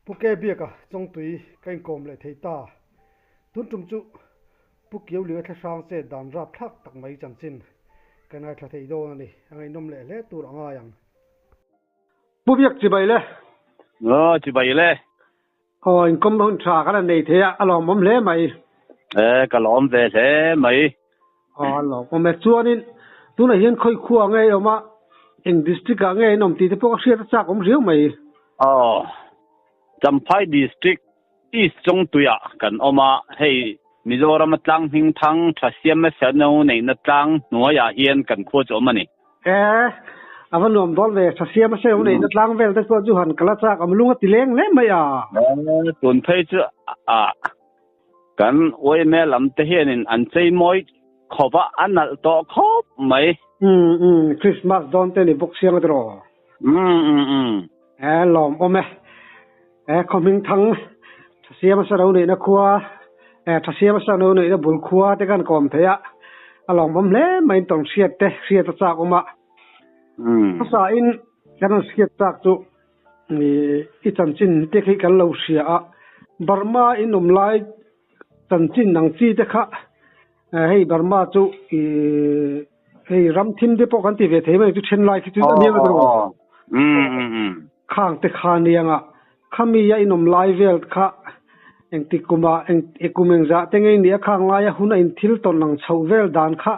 Pu Ke Biaka Chawngtui ka inkawm leh thei ta. Tun tum chu Pu Kiauliu a thlahrang chet dan rapthlak tak mai chanchin ka ngaithla thei dawn a ni. A ngaihnawm leh hle tur a ngai ang. Pu Biak chibai le. Aw chibai le. Aw inkawm hun tha kan han nei thei a, a lawmawm hle mai. E ka lawm ve hle mai. Aw a lawmawm e. Chuanin tunah hian khawi khua nge i awm a, eng district ah nge in awm tih te pawh ka hriat a chak awm riau mai. Aw Champhai district East Chawngtuiah kan awm a, hei Mizoram a tlang hming thang tha siam hmasa no neihna tlang hnuaiah hian kan khua chu awm a ni. E, a va nuam dawn ve, tha siam hmasa no neihna tlang vel te pawh chu han kal a chak awm lung a ti leng hle mai a. E, tun phei chu a kan yma lam te hianin an chei mawi khawp a, a nalh tawh khawp mai. Um um, Christmas dawn te ni bawk siang a tiraw? Um um um. E, lawm awm e. E khawhming thang Thasiama Sano neihna khua e Thasiama Sano neihna bul khua te kan kawm thei a, a lawmawm hle mai in tawng hriat te hriat a chak awm a. Hmasa in kan han hriat chak chu i chanchin te khi kan lo hria a, Burma in awm lai chanchin ang chi te kha hei Burma chu i hei ram thim te pawh kan ti ve thei mai chu then lai khi chu a nia ka rawh. Khang te kha aniang a, khami a inawm lai vel kha engtik kuma eng kum engzah te ngei nia khang laia hun a inthil tawn ang chhoh vel dan kha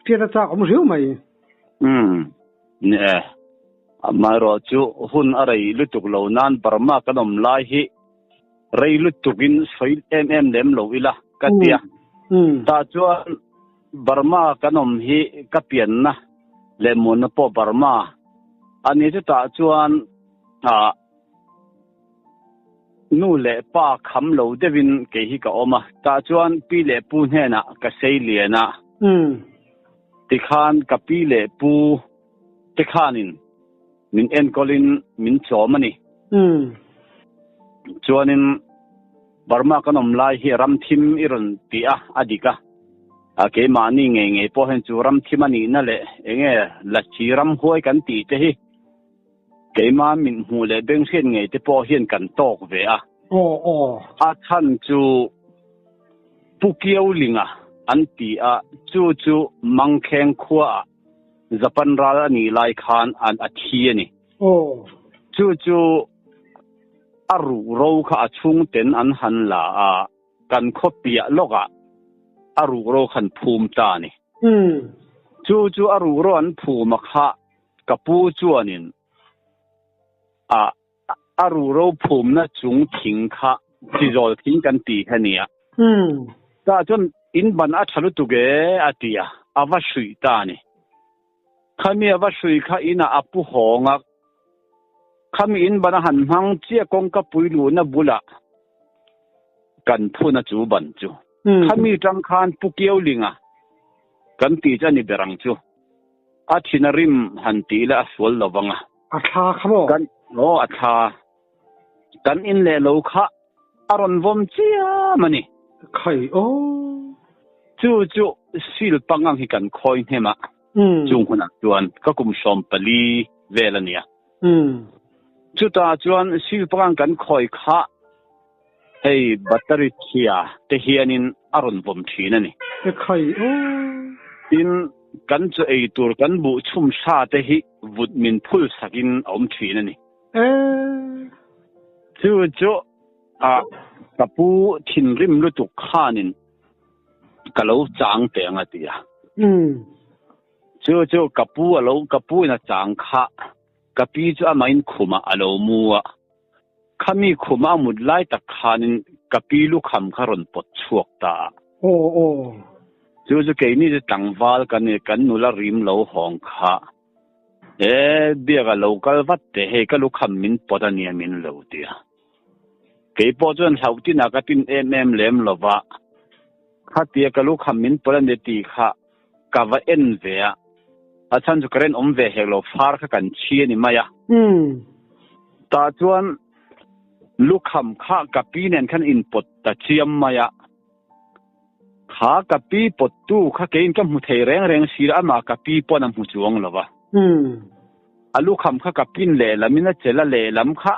hriat a chak awm riau mai. Umm ni e, amaherawhchu hun a rei lutuk lo nan Burma kan awm lai hi rei lutukin sawi em em lem lo ila ka tia. Tah chuan Burma kan awm hi ka pianna leh muanna pawh Burma a ni. Chutah chuan ah nu leh pa kham lo deuhin kei hi ka awm a. Tah chuan pi leh pu hnenah ka sei lian a. Tikhan ka pi leh pu te khanin min enkawlin min chawm a ni. Chuanin Burma kan awm lai hi ram thim i rawn ti a, a dik a. A keimahni ngei ngei pawh hian chu ram thim a nihna leh enge Lachi ramhuai kan tih te hi keimah min hmuh leh beng hriat ngei te pawh hian kan tawk ve a. A chhan chu Pu Kiaulinga an ti a, chu chu Mangkheng khuaah Japan ral a nih lai khan an a thi a ni. Chu chu a ruh ro kha a chhungten an han la a, kan khaw piah lawkah a ruh ro khan phum ta a ni. Chu chu a ruh ro an phum a kha ka pu chuanin a a ruh ro phumna chung thing kha chizawl thing kan tih kha nia. Tah chuan in ban a tha lutuk e a ti a, a va hruih ta a ni. Khami a va hrui kha inah a pu hawng a, khami in ban a han hmang chiah kawngka pui luhna bulah kan phun a chu ban chu. Khami tang khan Pu Kiaulinga kan tih chu a ni ber ang chu. A thin a rim han tih leh a sual lo vang a. A thla kha maw? Kan, aw a thla. Kan in leh lo kha a rawn vawm chiam a ni. Khai aw. Chu chu sil pangang hi kan khawi hnem a. Chung hunah chuan ka kum 14 vel a nia. Chutah chuan sil pangang kan khawi kha hei battery chhia te hianin a rawn vawm thin a ni. Khai aw. Tin, kan chaw ei tur kan buh chhum hra te hi vut min phul sakin a awm thin a ni. Chu chu a ka pu thinrim lutuk khanin ka lo chang teh ang a ti a. Chu chu ka pu a lo ka pu in a chang kha ka pi chu amahin khumah a lo mu a. Khami khuma a mut lai tak khanin ka pi lukham kha rawn pawt chhuak ta a. Chu chu keini chu tlangval kan ni kan nula rim lo hawng kha. E, biak a lo kal vat teh, hei ka lukham min pawt a nia min lo ti a. Kei pawh chuan hlauh tinah ka tin em em lem lo va, khatia ka lukham min pawt a nia tih kha ka va en ve a, a chhan chu current awm ve hek lo, far kha kan chhi a ni mai a. Tah chuan lukham kha ka pi nen khan inpawt ta chiam mai a. Kha ka pi pawttu kha keiin ka hmu thei reng reng si lo, amah ka pi pawn a hmu chuang lo va. A lukham kha ka pin lehlam in a chel a lehlam kha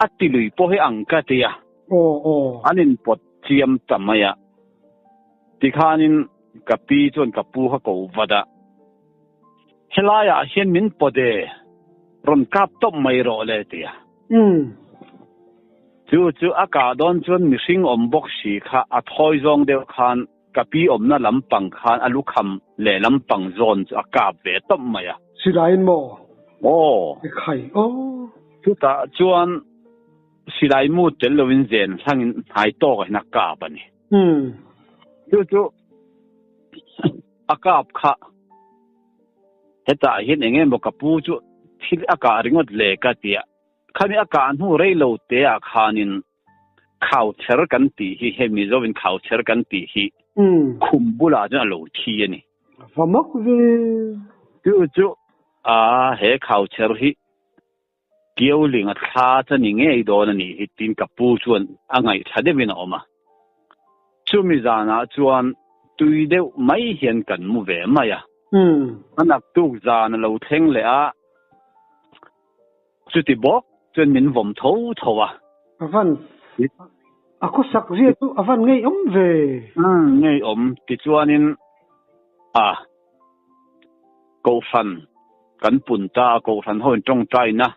a A ti lui pawh hi ang ka ti a. Aw aw. An in pawt chiam ta mai a. Tikhanin ka pi chuan ka pu kha ko vat a. Helai ah hian min pawt e, rawn kap tawp mai rawh le ti a. Umm. Chu chu a kah dawn chuan mihring awm bawk si kha a thawi zawng deuh khan ka pi awmna lampang khan a lukham leh lampang zawn chu a kap ve tawp mai a. Silaiin maw? Aw. Ekhai aw. Chutah chuan silai mu tel lovin zen hlangin hnai tawkah hian a kap a ni. Umm. Chu chu a kap kha hetah hian eng emaw ka pu chu thil a kah ringawt le ka ti a. Khami a kah hnu rei lo te ah khanin khauchher kan tih hi hei Mizoin khauchher kan tih hi khum bulah chuan a lo thi a ni. Va mak ve. Chu chu a he khauchher hi Kiauling a thla chu a ni ngei dawn a nih hi tiin ka pu chuan a ngaihthla deuhin a awm a. Chumi zanah chuan tui deuh mai hian kan mu ve mai a. A naktuk zan a lo thleng leh a. Chuti bawk chuan min vawm tho tho a. A van, a khawsak zia chu a van ngeiawm ve. Umm, ngeiawm tichuanin a Kohhran kan pun ta a, Kohhran ho in tawngtaina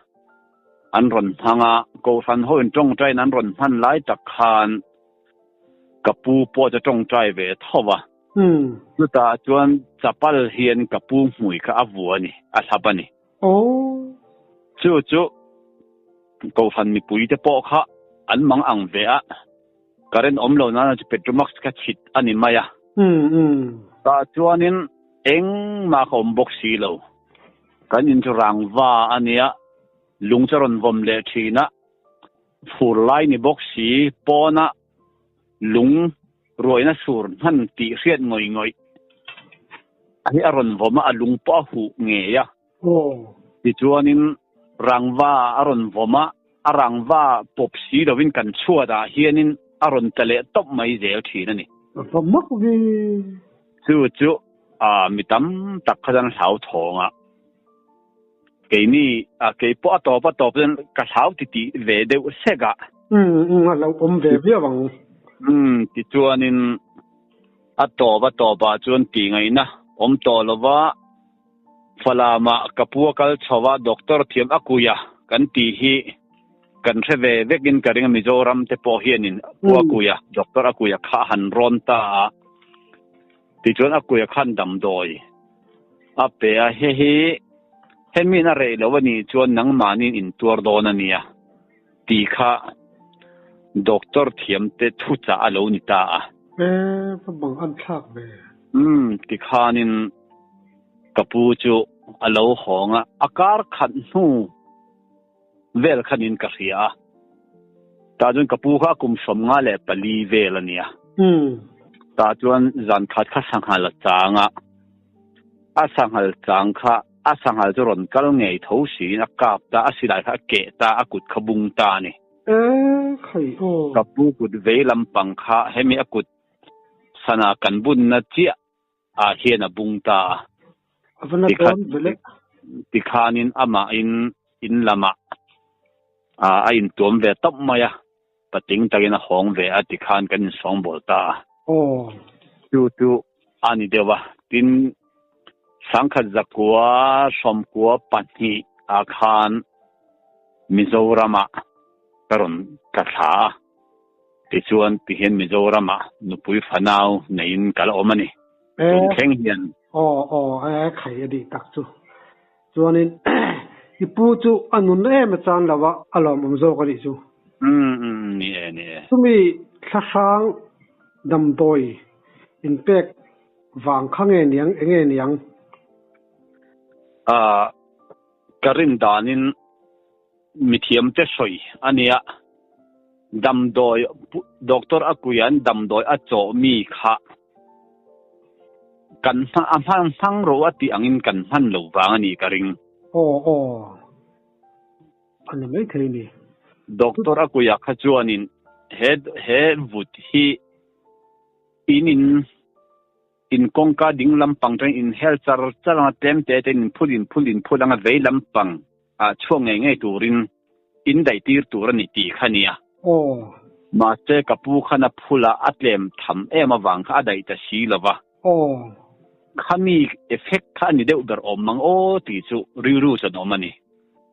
an rawn hmang a, Kohhran ho in tawngtaina an rawn hman lai tak khan ka pu pawh chu a tawngtai ve tho a. Chutah chuan chapal hian ka pu hmui kha a vua a ni, a hlap a ni. Aw. Chu chu Kohhran mipui te pawh kha an mang ang ve a, current awm lo nana chu Petromax kha chhit a ni mai a. Tah chuanin engmah kha awm bawk si lo. Kan in chu rangva a nia, lung chu a rawn vawm leh thin a, fur lai ni bawk si, pawna lung ruaina sur hman tih hriat ngawih ngawih a hi a rawn vawm a, a lung pawh a huh ngei a. Tichuanin rangva a rawn vawm a, a rangva pawp si lovin kan chhuatah hianin a rawn tla leh tawp mai zel thin a ni. Va mak ve. Chu chu mi tam tak kha chuan hlauthawng a, keini kei pawh a tawp a tawp chuan ka hlau ti tih ve deuh sek a. Umm a lo awm ve viau ang. Umm tichuanin a tawp a tawpah chuan tih ngaihna awm tawh lova Falamah ka pu a kal chho a, doctor thiam a kui a kan tih hi kan hre ve vekin ka ring a, Mizoram te pawh hianin pu a kui a, doctor a kui a kha a han rawn ta a, tichuan a kui a khan damdawi a pe a, hehi hemiin a reh lo a nih chuan nangmahniin in tuar dawn a nia tih kha doctor thiam te thuchah a lo ni ta a. E, va bang an thlak ve. Umm, tikhanin ka pu chu a lo hawng a, a kar khat hnu vel khanin ka hria a. Tah chuan ka pu kha a kum 54 vel a nia. Tah chuan zan khat kha sanghal a chang a, a sanghal chang kha a sanghal chu rawn kal ngei tho siin a kap ta, a silai kha a keh ta, a kut kha bung ta a ni. E khai aw. Ka pu kut vei lampang kha hemi a kut sana kan bunna chiah ah hian a bung ta a. A va na dawn ve le. Tikhanin amah in in lamah a intuam ve tawp mai a, patling takin a hawng ve a tikhan kan insawngbawl ta a. Aw. Chu chu a ni deuh a, tin 1992 ah khan Mizoramah ka rawn tla thla a, tichuan tihian Mizoramah nupui fanau neiin ka la awm a ni. Tun thleng hian. Aw aw e khai a nih tak chu. Chuanin i pu chu a nun em a chan lo a, a lawmawm zawk a nih chu. Umm umm ni e ni e. Chumi thlahrang damdawi inpek vang kha nge niang enge niang? Ahh ka rin danin mithiamte sawi a nia, damdawi doctor a kuian damdawi a chawh mi kha kan hma a hman hmang ro a tih angin kan hman lo vang a nih ka ring. Aw aw a ni maithei ni. Doctor a kuia kha chuanin he he vut hi in in In kawngka ding lampang chuan in hel char char anga tlem te te in phul in phul in phul anga vei lampang ah chhuak ngei ngei turin in daih tir tur a ni tih kha nia. Aw. Mahse ka pu khan a phul a, a tlem tham em avang kha a daih ta si lo va. Aw. Khami effect kha a ni deuh ber awm mang aw tih chu rilru chuan awm a ni.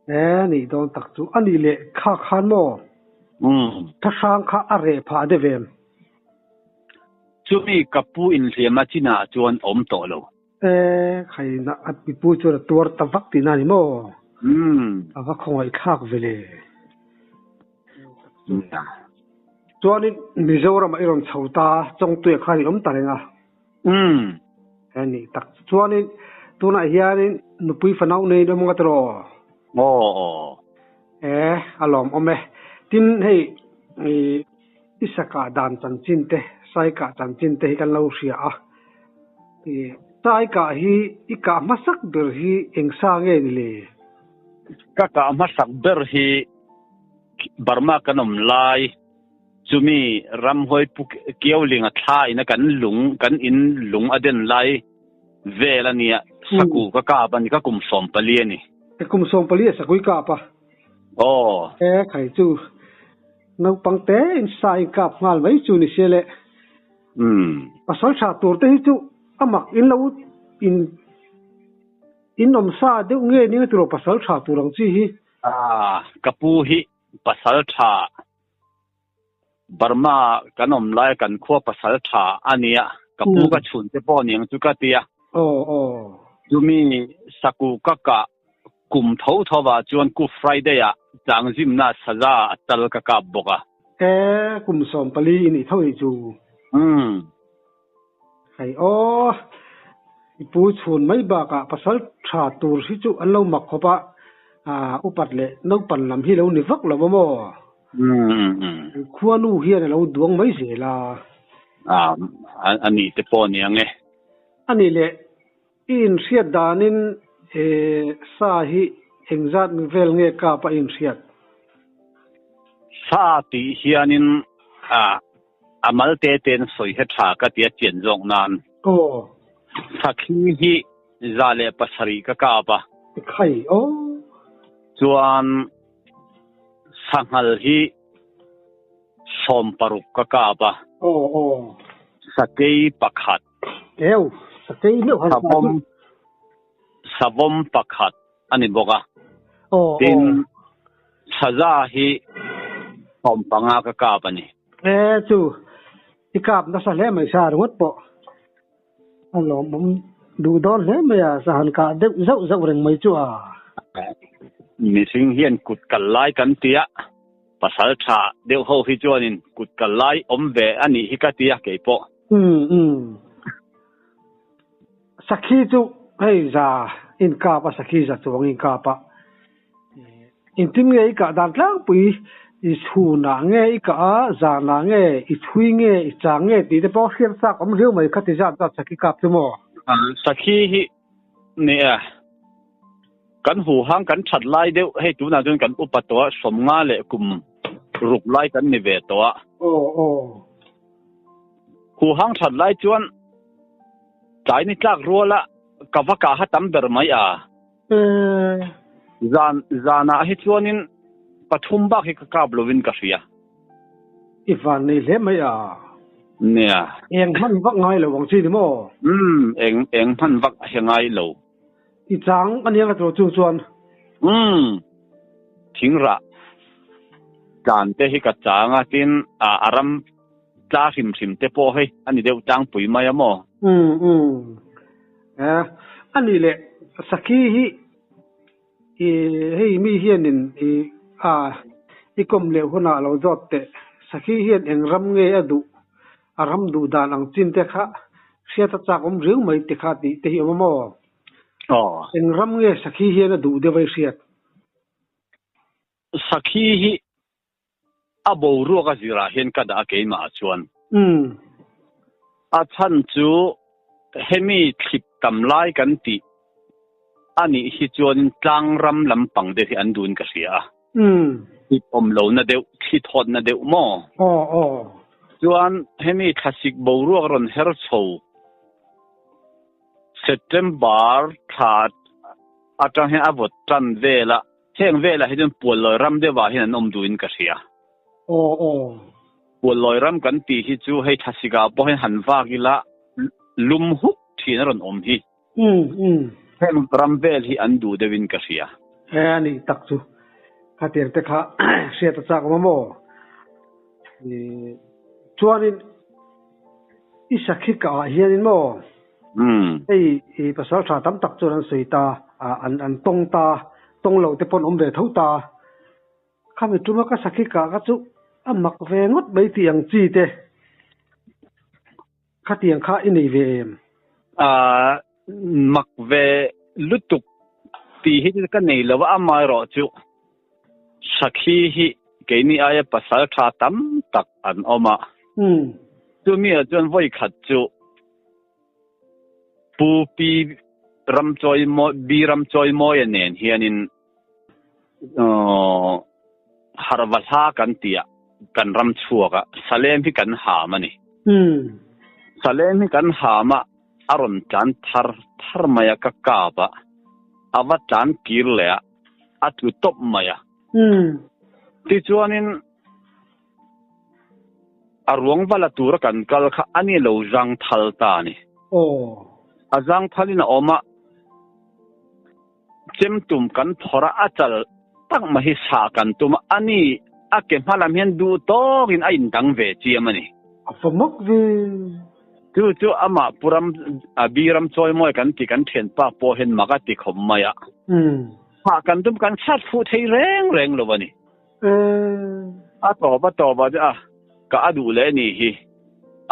E, nih dawn tak chu a nih leh kha khan maw? Umm. Thlahrang kha a reh phah deuh em? Chumi ka pu inhliam a chinah chuan awm tawh lo. E, khaina a pipu chuan a tuar ta vak tihna a ni maw? Umm. A va khawngaih thlak ve le. Chuanin Mizoramah i rawn chho ta, Chawngtuia khan i awm ta reng a. Umm. He nih tak chu. Chuanin tunah hianin nupui fanau nei in awm nga tiraw? Aw aw. E, a lawmawm e. Tin hei i i sakah dan chanchin te, saikah chanchin te hi kan lo hria a. I saikah hi i kah hmasak ber hi eng sa nge ni le? Ka kah hmasak ber hi Burma kan awm lai chumi ramhuai pu Kiaulinga thla ina kan lung kan in lung a den lai vel a nia saku ka kap a ni ka kum 14 a ni. Ka kum 14 a sakui kap a. Aw. E khai chu naupang te in sa in kap nghal mai chu ni sia le. Umm. Pasal tha tur te hi chu a mak in lo in in awm sa deuh nge nia tiraw pasal tha tur ang chi hi. Ah, ka pu hi pasal tha Burma kan awm lai kan khua pasal tha a nia, ka pu ka chhun te pawh niang chu ka tia. Aw aw. Chumi saku ka kah kum tho tho ah chuan Good Friday ah tlangzimna saza a tal ka kap bawk a. E, kum 14 i nih tho nih chu. Umm. Hei aw, i pu chhun mai bakah pasal tha tur hi chu an lo mak khawp a, upat leh naupan lam hi lo ni vak lo a maw? Khuanu hian a lo duang mai zel a. A nih te pawh a ni ang e. A nih leh, i inhriat danin sa hi engzat vel nge kap a inhriat? Sa tih hianin A mal te ten sawi he tha ka ti a chian zawk nan. Aw. Sakhi hi 107 ka kap a. Khai aw. Chuan sanghal hi 16 ka kap a. Aw aw. Sakei pakhat. Eo, sakei meuh han kap chu. Savawm pakhat a ni bawk a. Aw aw. Tin, saza hi 15 ka kap a ni. E chu, i kap nasa hle mai sa ringawt pawh. A lawmawm duh dawn hle mai a, sa han kah deuh zauh zauh reng mai chu a. Mihring hian kut kal lai kan ti a, pasal tha deuh ho hi chuanin kut kal lai awm ve a nih hi ka ti a keipawh. Umm umm. Sakhi chu hei za inkap a, sakhi za chuang inkap a. Engtin nge i kah dan tlangpui i chhunah nge i kah a, zanah nge i chhui nge i chang nge tih te pawh hriat chak awm riau mai kha ti zat zat sakhi kap chu maw? Sakhi hi nia kan huhang kan that lai deuh hei tunah chuan kan upa tawh a, 50 leh kum ruk lai kan ni ve tawh a. Aw aw. Huhang that lai chuan tlai ni tlak ruala ka va kah ha tam ber mai a. Zan zanah hi chuanin pathum bak hi ka kap lovin ka hria. I van nei hle mai a. Nia. Eng hman vak ngai lo ang chi ni maw? Umm eng eng hman vak a he ngai lo. I chang a nia ka tawh chung chuan. Umm thingrah tlan te hi ka chang a tin a ram tla hrim hrim te pawh hei a ni deuh tlangpui mai a maw? Umm umm e a nih leh sakhi hi i hei mi hianin i a i kawm leh hunah lo zawt teh sakhi hian eng ram nge a duh a ram duh dan ang chin te kha hriat a chak awm riau mai te kha tih te hi awm a maw? Aw. Eng ram nge sakhi hian a duh deuh a i hriat? Sakhi hi A boruak a zirah hian ka dah a keimah ah chuan. Umm. A chhan chu hemi thlip tam lai kan tih a nih hi chuanin tlang ram lampang deuh hi an duhin ka hria a. Umm. Thlip awm lohna deuh, thli thawtna deuh maw? Aw aw. Chuan hemi thlasik boruak rawn her chho September thla atang hian a vawt tan vel a. Heng velah hi chuan Puallawi ram deuhah hian an awm duhin ka hria. Aw aw. Puallawi ram kan tih hi chu hei Thlasika pawh hian han vak ila lum huk thin a rawn awm hi. Umm umm. Heng ram vel hi an duh deuhin ka hria. E a nih tak chu. Khatiang te kha hriat a chak awm a maw? Chuanin i sakhi kah ah hianin maw? Umm. Hei i pasal tha tam tak chuan an sawi ta, an an tawng ta, tawng loh te pawn awm ve tho ta. Khami tuma ka sakhi kah kha chu a mak ve ngawt mai tih ang chi te. Khatiang kha i nei ve em? Aaa mak ve lutuk tih hi chu ka nei lo a, amaherawh chu sakhi hi keini aia pasal tha tam tak an awm a. Chumi ah chuan vawi khat chu Pu Pi Ramchawi Bi Ramchawimawia nen hianin Harva hla kan tih ah kan ram chhuak a, Salem hi kan ham a ni. Salem hi kan ham a, a rawn tlan thar thar mai a, ka kap a, a va tlan kir leh a, a tlu tawp mai a. Tichuanin a ruang va la tura kan kal kha a ni lo zang thal ta a ni. A zang thalin a awm a. Chem tum kan phawrh a, a chal tak mai hi sah kan tum a, ani a ke hma lam hian duh tawkin a indang ve chiam a ni. A fa mak ve. Chu chu amah Pu Ram, Bi Ram Chawimawi kan ti kan thianpa pawh hian mak a ti khawp mai a. Sah kan tum kan sat fuh thei reng reng lo a ni. A tawp a tawp a a ka a duh leh ni hi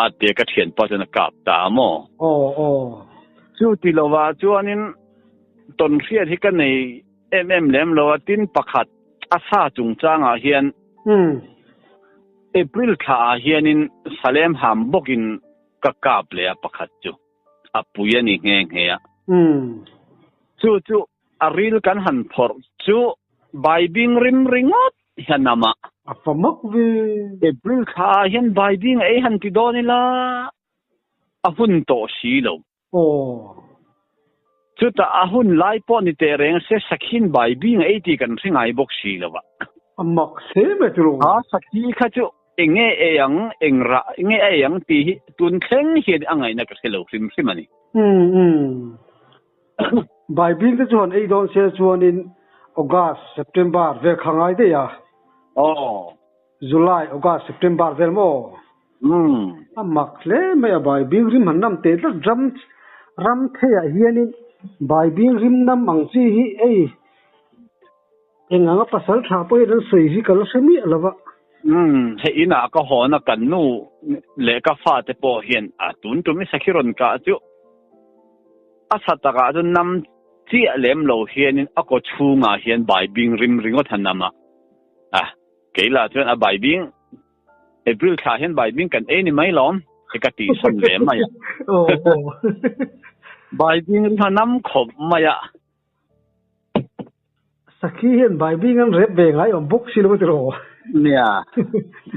a tia ka thianpa chuan a kap ta a maw? Aw aw. Chu ti lovah chuanin tawnhriat hi ka nei em em lem lo a, tin pakhat a sa chungchangah hian April thla ah hianin Salem ham bawkin ka kap leh a pakhat chu a pui a ni nghe nghe a. Chu chu A ril kan han phawrh chu baibing rim ringawt hian a mah. A fa mak ve. April thla ah hian baibing ei han ti dawn ila a hun tawh si lo. Aw. Chutah a hun lai pawh ni teh reng se sakhin baibing ei tih kan hre ngai bawk si lo a. A mak hle mai tiraw. A sakhi kha chu eng nge ei ang, eng rah nge a ei ang tih hi tun thleng hian a ngaihna ka hre lo hrim hrim a ni. Umm umm. Baibing te chuan ei dawn se chuanin August, September vel kha ngai daih a. Aw. July, August, September vel maw? Umm. A mak hle mai a Baibing rim han nam teh tlat ram ram theiah hianin Baibing rim nam ang chi hi ei eng anga pasal tha pawhin an sawi hi ka la hre miah lo va. Umm, hei inah ka hawn a kan nu leh ka fate pawh hian a tun tum i sakhi rawn kah chu A sa takah chuan nam chiah lem lo hianin a kaw chhungah hian baibing rim ringawt a nam a. A, kei lah chuan a baibing, April thla hian baibing kan ei ni mai lawm, he ka tih sawn ve mai a. Baibing rim a nam khawp mai a. Sakhi hian baibing an rep ve ngai awm bawk si lo a ti rawh. Nia,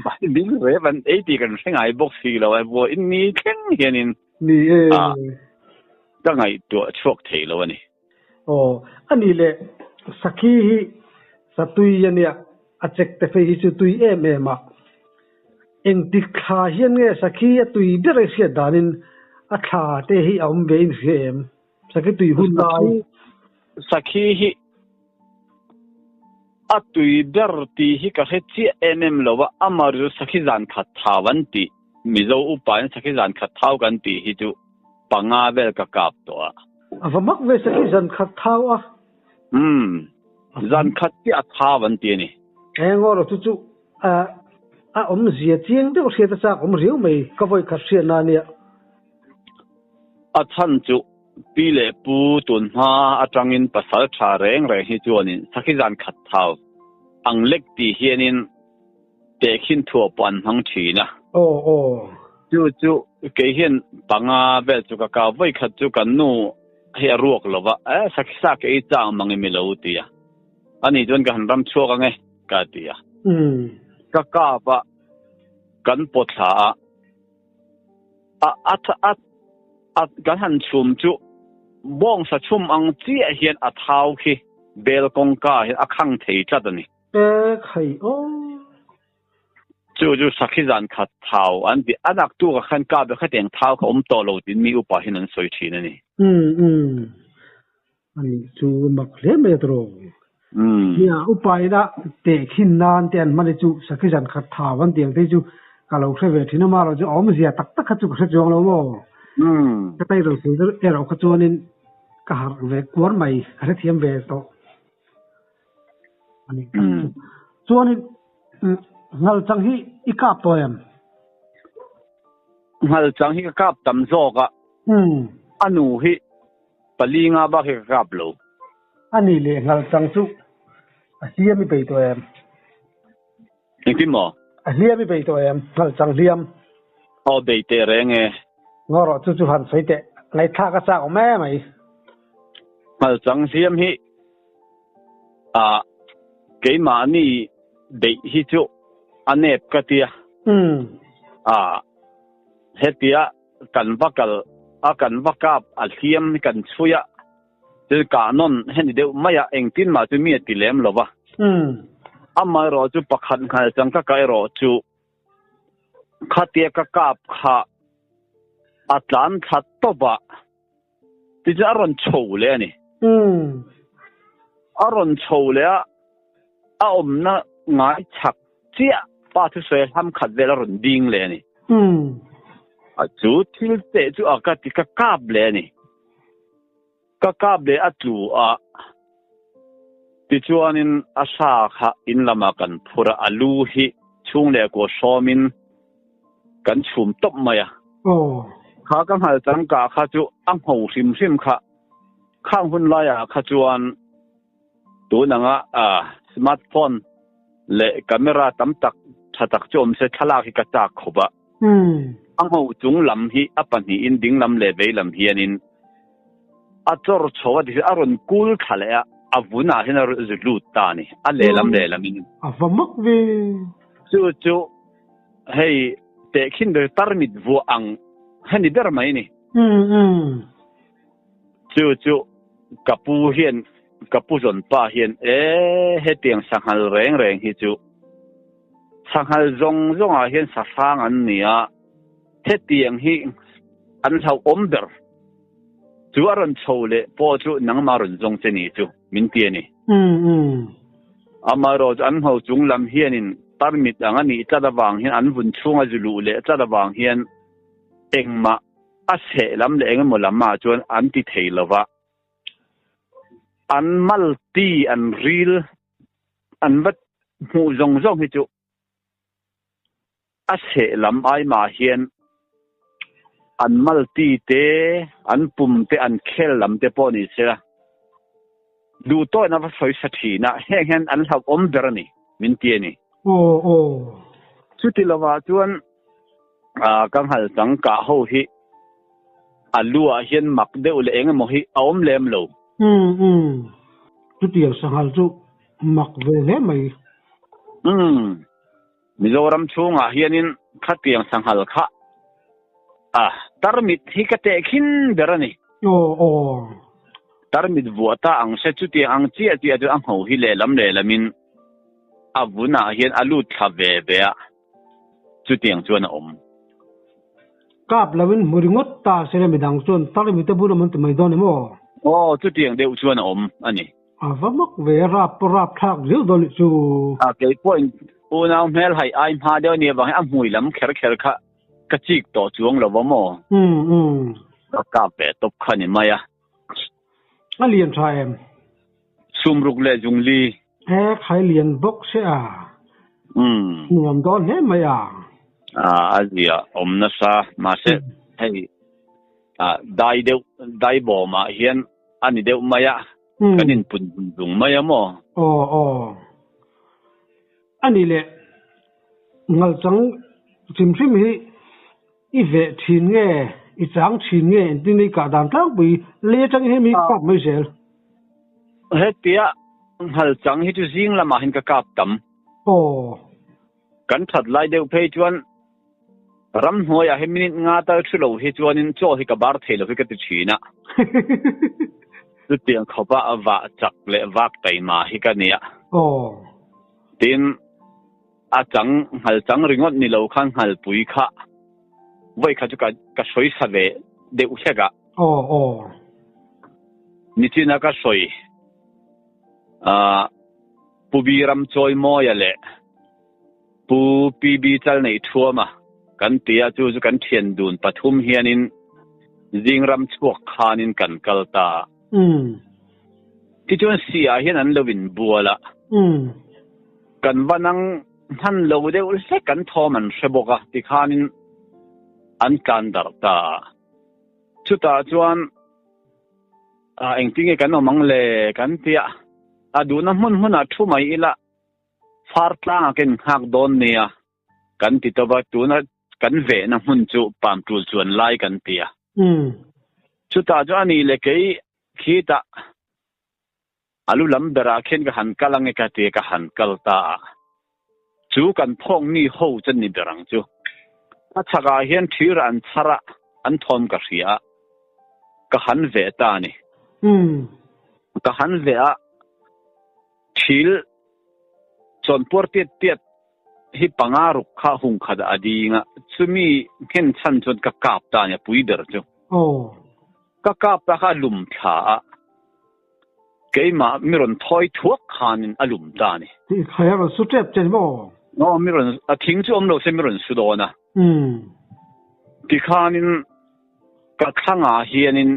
baibing rep an ei tih kan hre ngai bawk si lo a, vawiin ni thleng hianin Ni e. Ka ngaihtuah chhuak thei lo a ni. Aw, a nih leh Sakhi hi satui a nia, a chek te phei hi chu tui em em a. Engtik thla hian nge Sakhi a tui ber a hriat danin a thla te hi a awm ve in hria em? Sakhi tui hun lai. Sakhi hi a tui ber tih hi ka hre chiah em em lo a, amaherawhchu Sakhi zan khat thau an tih, Mizo upa in Sakhi zan khat thau kan tih hi chu panga vel ka kap tawh a. A va mak ve Sakhi zan khat thau a. Umm, zan khat chiah a thau an ti a ni. Eng aw rawh chu chu a a awmzia chiang deuh hriat a chak awm riau mai ka vawi khat hriatna a nia. A chhan chu pi leh pu tun hma atangin pasal tha reng reng hi chuanin sakhi zan khat thau ang lek tih hianin tehkhin thuah pawh an hmang thin a. Aw aw. Chu chu kei hian panga vel chu ka kau vawi khat chu kan nu hi a ruak lo va, e sakhi sa ka ei chang mang i mi lo ti a. Ani chuan ka han ram chhuak ang e ka ti a. Ka kap a, kan pawt thla a. A a a a kan han chhum chu bawngsa chhum ang chiah hian a thau khi. Bel kawngka ah hian a khang thei tlat a ni. E khai aw. Chu chu sakhi zan khat thau an ti. A naktuk ah khan ka be khat eng thau kha awm tawh lo tiin mi upa hian an sawi thin a ni. Umm umm. A nih chu mak hle mai a tawrh. Nia upa ina tehkhin nan te an hman hi chu sakhi zan khat thau an ti ang te hi chu ka lo hre ve thin a, amaherawhchu a awmzia tak tak kha chu ka hre chuang lo maw. Ka title sawi ber erawh kha chuanin ka harh ve kuar mai, ka hrethiam ve tawh a ni. Chuanin ngalchang hi i kap tawh em? Ngalchang hi ka kap tam zawk a, a nu hi pali nga bak hi ka kap lo. A ni leh ngalchang chu a hliam i bei tawh em? Engtin maw? A hliam i bei tawh em? Ngalchang hliam. Aw bei teh reng e. Ngaw rawh chu chu han sawi teh. Ngaihthlak a chak awm em mai. Ngalchang hliam hi ah keimahni beih hi chu a nep ka tia. Ah hetia kan va kal a kan va kap a hliam hi kan chhui a. Thil kah nawn heni deuh mai a, engtin mah chu mi a ti lem lo va. Amaherawh chu pakhat nghal chang ka kah erawh chu khatia ka kap kha a tlan thla tawp a, tichuan a rawn chho leh a ni. A rawn chho leh a, a awmna ngai chak chiah pa thusawi hlam khat vel a rawn ding leh a ni. A chu thil teh chu a ka ti ka kap leh a ni. Ka kap leh a tlu a, tichuanin a hra kha in lamah kan phur a, a lu hi chhung leh kua hrawmin kan chhum tawp mai a. Kha ka nghal changkah kha chu a ngho hrim hrim kha, khang hun laiah kha chuan tun anga smartphone leh camera tam tak tha tak chu awm se thlalak hi ka chak khawp a. A ngho chung lam hi a pahnihin ding lam leh vei lam hianin a chawr chho a ti a rawn kul thla leh a, a vunah hian a zu lut ta a ni, a lehlam lehlamin. A va mak ve. Chu chu hei tehkhin ber tarmit vuah ang heni ber mai a ni. Chu chu ka pu hian ka pu zawn pa hian e hetiang sanghal reng reng hi chu sanghal zawng zawngah hian sahrang an ni a, hetiang hi an hlauhawm ber. Chu a rawn chho leh pawh chu nangmah rawn zawng che ni chu min ti a ni. Amaherawhchu an ho chung lam hianin tarmit ang a nih tlat avang hian an vun chhunga zu luh leh tlat avang hian engmah A chheh lam leh engemaw lam ah chuan an ti thei lo va, an malti, an ril, an va hmuh zawng zawng hi chu a chheh lam ai mah hian an malti te, an pum te, an khel lam te pawh ni se la, duh tawhin a va sawi sa thin a, heng hian an hlauhawm ber a ni, min ti a ni. Aw aw. Chuti lovah chuan Ka nghal chang kah ho hi a lu ah hian mak deuh leh eng emaw hi a awm lem lo. Umm umm. Chutiang sanghal chu mak ve hle mai. Umm. Mizoram chhungah hianin khatiang sanghal kha a tarmit hi ka teh khin ber a ni. Aw aw. Tarmit vuah ta ang se chutiang ang chiah chiah chu a ngho hi lehlam lehlamin a vunah hian a lut thla ve ve a. Chutiang chuan a awm. Kap loin hmu ringawt ta se le midang chuan tar mite bul awm an ti mai dawn em aw? Aw, chutiang deuh chuan a awm a ni. A va mak ve, rap pawh rap thlak zeuh dawn nih chu. A kei pawhin unau hmel haih ai hma deuh a nih avangin a hmui lam kher kher kha ka chik tawh chuang lo va maw? Umm umm. Ka kap ve tawp kha ni mai a. A lian tha em? Sumruk leh zungli. He khai lian bawk se a. Umm. Nuam dawn hle mai a. A a zia awm nasa mahse hei a dai deuh dai bawmah hian a ni deuh mai a. Kan inpun zung mai a maw? Aw aw. A ni leh ngalchang hrim hrim hi I veh thin nge, i chang thin nge engtin i kah dan tlangpui lei atangin hemi i kap mai zel. Hetia nghal chang hi chu zing lamah hian ka kap tam. Aw. Kan that lai deuh phei chuan ramhnuaiah hi minute nga tal thu lo hi chuanin chaw hi ka bar thei lo hi ka ti thin a. Chutiang khawpa a vah chak leh vak taima hi ka nia. Aw. Tin, a chang nghal chang ringawt ni lo khan nghalpui kha vawi kha chu ka ka sawi sa ve deuh hlek a. Aw aw. Nichina ka sawi ah Pu Biram Chawimawia leh Pu PB Chalneihthuama kan ti a, chu chu kan thian dun pathum hianin zingram chhuak khanin kan kal ta a. Tichuan si-ah hian an lo inbual a. Kan va nang hman lo deuh hlek an thawm an hre bawk a, tikhanin an tlan darh ta a. Chutah chuan engtinge kan awm ang le kan ti a, a duhna hmun hmunah thu mai ila Far tlangah ka inghak dawn nia kan ti tawp a, tuna kan vehna hmun chu pam tul chuan lai kan ti a. Chutah chu a ni le kei khitah a lu lam berah khian ka han kal ange ka ti a, ka han kal ta a. Chu kan phawng mi ho chu an ni ber ang chu. A chhakah hian thir an chhar a, an thawm ka hria a, ka han veh ta a ni. Ka han veh a. Thil chawnpuar tiat tiat hi panga ruk kha hung khat a ding a, chumi nghen chhan chuan ka kap ta a ni a pui ber chu. Ka kap ta kha a lum thla a, keimah mi rawn thawi thuak khanin a lum ta a ni. Khai a rawn su tep che ni maw? Aw, mi rawn, a thing chu awm lo se mi rawn su dawn a. Tikhanin ka thlangah hianin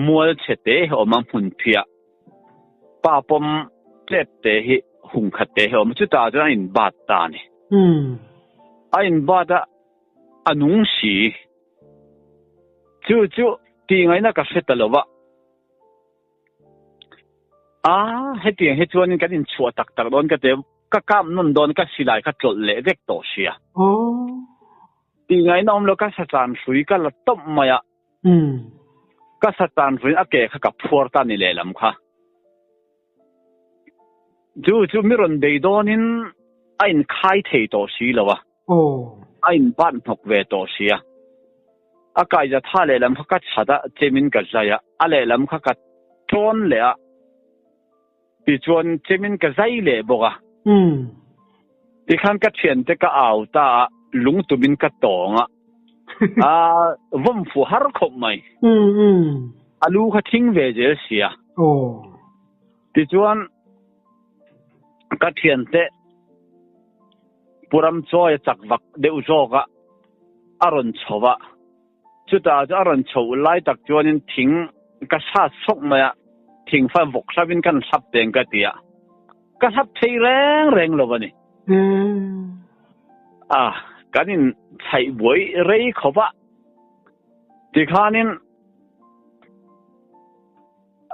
mual chhe te hi a awm a, hmunphiah. Pa pawm tlep te hi hung khat te hi a awm a, chutah chuan a inbat ta a ni. A inbat a, a nung si. Chu chu tih ngaihna ka hre ta lo va. A, hetiang hi chuanin kan inchhuah tak tak dawn ka ti a, ka kap nawn dawn ka silai kha tlawlh leh vek tawh sia. Tih ngaihna awm lo, ka sachan hrui ka la tawp mai a. Ka satan ruin a ke kha ka phuar ta ni lehlam kha. Chu chu mi rawn bei dawnin a inkhai thei tawh si lo a. A inbat hnawk ve tawh si a. A kaiza tha lehlam kha ka chhat a, chemin ka zai a, a lehlam kha ka tawn leh a. Tichuan chemin ka zai leh bawk a. Tikhan ka thiante ka au ta a, lungtumin ka tawng a. A vawm fu har khawp mai. A lu kha thing ve zel sia. Tichuan ka thiante Puram chawi a chak vak deuh zawk a, a rawn chho a. Chutah chu a rawn chhoh lai tak chuanin thing ka sat sawk mai a, thing fa vawk hlapin kan hlap teng ka ti a, ka hlap thei reng reng lo a ni. A, kan in chhaih buai rei khawp a, tikhanin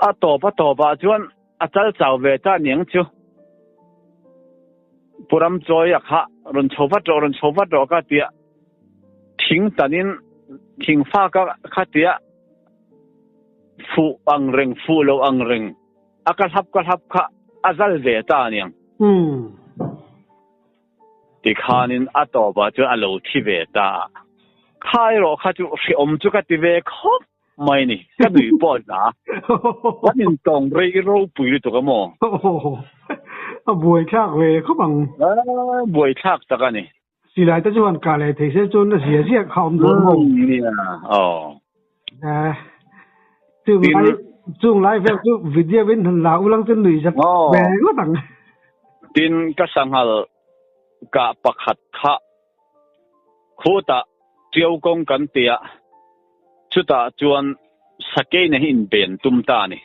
a tawp a tawpah chuan a chal chau ve ta niang chu. Pu Ramchawia kha rawn chho vat rawh, rawn chho vat rawh ka ti a, thing tanin thing fa ka kha ti a, fuh ang reng, fuh lo ang reng a ka hlap ka hlap kha a zal ve ta aniang. Tikhanin a tawpah chuan a lo thi ve ta a, kha erawh kha chu hreawm chu ka ti ve khawp mai ni, ka nui pawh hla. Kan intawng rei ropui lutuk a maw? A buaithlak ve khawp ang. Buaithlak tak a ni. Silai te chuan kah leh thei se chuan a zia zia kha awm dawn maw? Nia, aw. Chung lai chung lai vel chu video in han la ulang chu nui zat ve ngawt ang. Tin, ka sanghal kah pakhat kha Khutah Ṭiau kawng kan ti a, chutah chuan Sakeina hi inben tum ta a ni.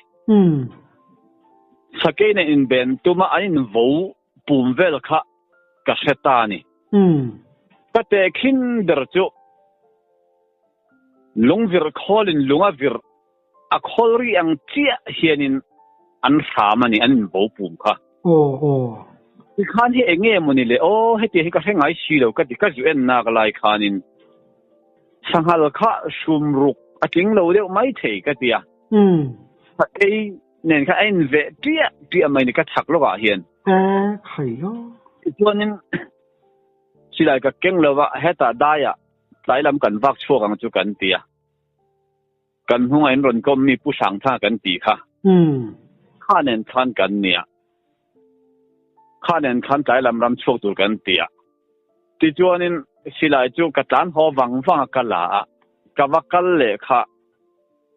Sakeina inben tuma an invo pum vel kha ka hre ta a ni. Ka tehkhin ber chu lungvirh khawlin lung a virh a khawl ri ang chiah hianin an hram a ni, an inbo pum kha. Aw aw. Tikhan hi eng nge mawni le aw, hetiang hi ka hre ngai si lo ka ti, ka zu en nak lai khanin sanghal kha hrum ruk a tling lo deuh mai thei ka ti a. Sakei nen khan a inveh ṭiah ṭiah mai ni ka chhak lawkah hian. E khai aw. Tichuanin silai ka keng lo va, hetah daiah tlai lam kan vak chhuak ang chu kan ti a. Kan hnungah in rawn kawm mi Pu Sangtha kan tih kha. Kha nen khan kan nia. Kha nen khan tlai lam ram chhuak tur kan ti a. Tichuanin silai chu ka tlan haw vang vang a ka la a, ka va kal leh kha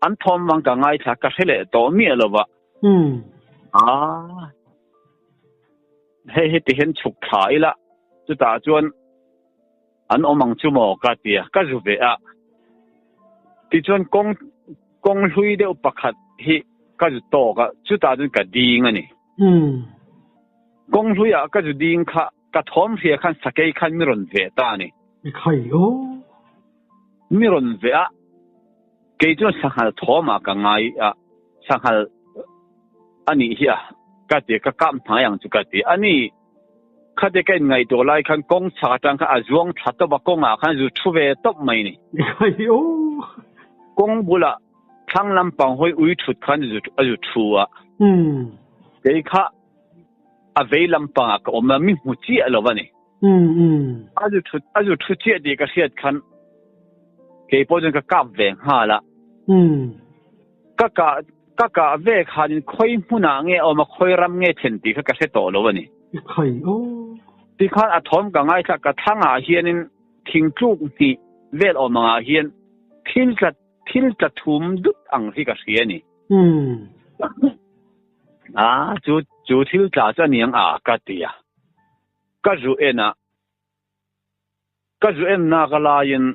an thawm vang ka ngaithla ka hre leh tawh miah lo va. Aa. Hei heti hian chhuk thla ila chutah chuan an awm ang chu maw ka ti a, ka zu ve a. Tichuan kawng kawng hlui deuh pakhat hi ka zu tawk a, chutah chuan ka ding a ni. Kawng hluiah ka zu ding kha ka thawm hria khan sakei khan mi rawn veh ta a ni. Khai aw. Mi rawn veh a, kei chuan sanghal thawmah ka ngai a, sanghal a nih hi a ka ti a, ka kap hnai ang chu ka ti a ni. Khate ka inngaihtuah lai khan kawng chhak atang khan a zuang thla tawp a, kawngah khan zu thu ve tawp mai ni. Kawng bulah thlang lampang hawi ui thut khan a zu thu a. Kei kha a vei lampangah ka awm a, mi hmu chiah lo a ni. A zu thut a zu thu chiah tih ka hriat khan kei pawh chuan ka kap ve nghal a. Ka kah ka kah ve khanin khawi hmunah nge a awm a, khawi ram nge thlen tih kha ka hre tawh lo a ni. Tikhan a thawm ka ngaithla ka thlangah hianin thingtluk hnih vel awm angah hian thil tla thil tla thum dut ang hi ka hria a ni. A chu chu thil tla chu a ni ang a ka ti a. Ka zu en a, ka zu en nak a laiin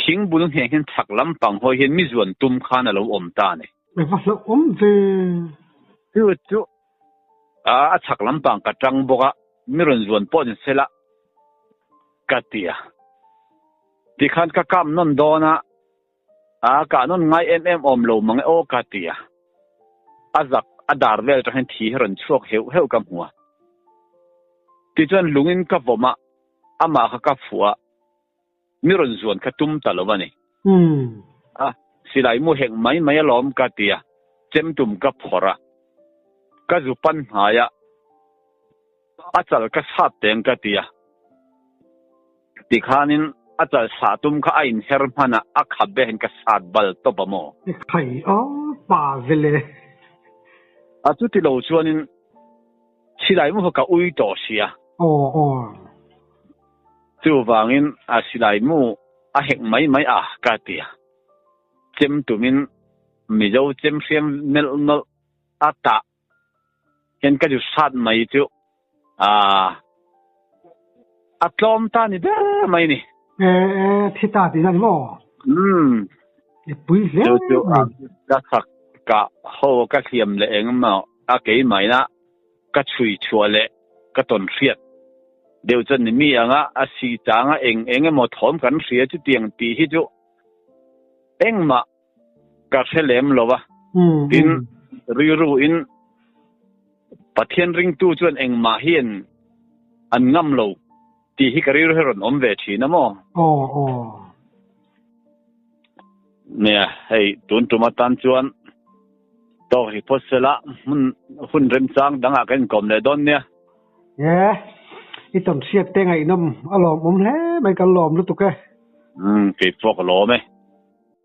Thing bul ngheng hian chhak lampang hawi hian mi zuan tum khan a lo awm ta a ni. I va hlauh awm ve. Chu chu a chhak lampang ka tang bawk a, mi rawn zuan pawh ni sela ka ti a. Tikhan ka kap nawn dawn a, a kah nawn ngai em em awm lo mang e aw ka ti a. A zak a dar vel atang hian thi hi rawn chhuak heuh heuh ka hmu a. Tichuan lungin ka vawm a, amah kha ka fuh a. Mi rawn zuan kha tum ta lo a ni. A, silai mu hek mai mai alawm ka ti a, chem tum ka phawrh a, ka zu pan hnai a, a chal ka sat teng ka ti a, tikhanin a chal sah tum kha a inher hman a, a khap ve hian ka sat bal tawp a maw? Khai a, pa vele. A chuti lo chuanin silai mu kha ka ui tawh sia. Aw aw. Chuvangin a silai mu a hek mai mai a ka ti a. Chem tumin Mizo chem hriam melh nawlh a tah hian ka ju sat mai chu a a tlawm ta ni ber mai ni. E e thi ta tihna ni maw? Umm. I pui hle Chu chu mai. ka sak ka ho ka hliam leh engemaw a keimahina ka chhui chhuah leh ka tawn hriat deuh chuan ni mi anga a si changa eng eng emaw thawm kan hria chutiang tih hi chu engmah ka hre lem lo va. Tin, rilru in Pathian ringtu chuan engmah hian an ngam lo tih hi ka rilru hi rawn awm ve thin a maw? Aw aw. Nia, hei tun tum atan chuan tawk hi phawt sela hmun hun remchang dangah kan inkawm leh dawn nia. E, i tawn hriat te ngaihnawm a lawmawm hle mai kan lawm lutuk e. Umm, keipawh ka lawm e.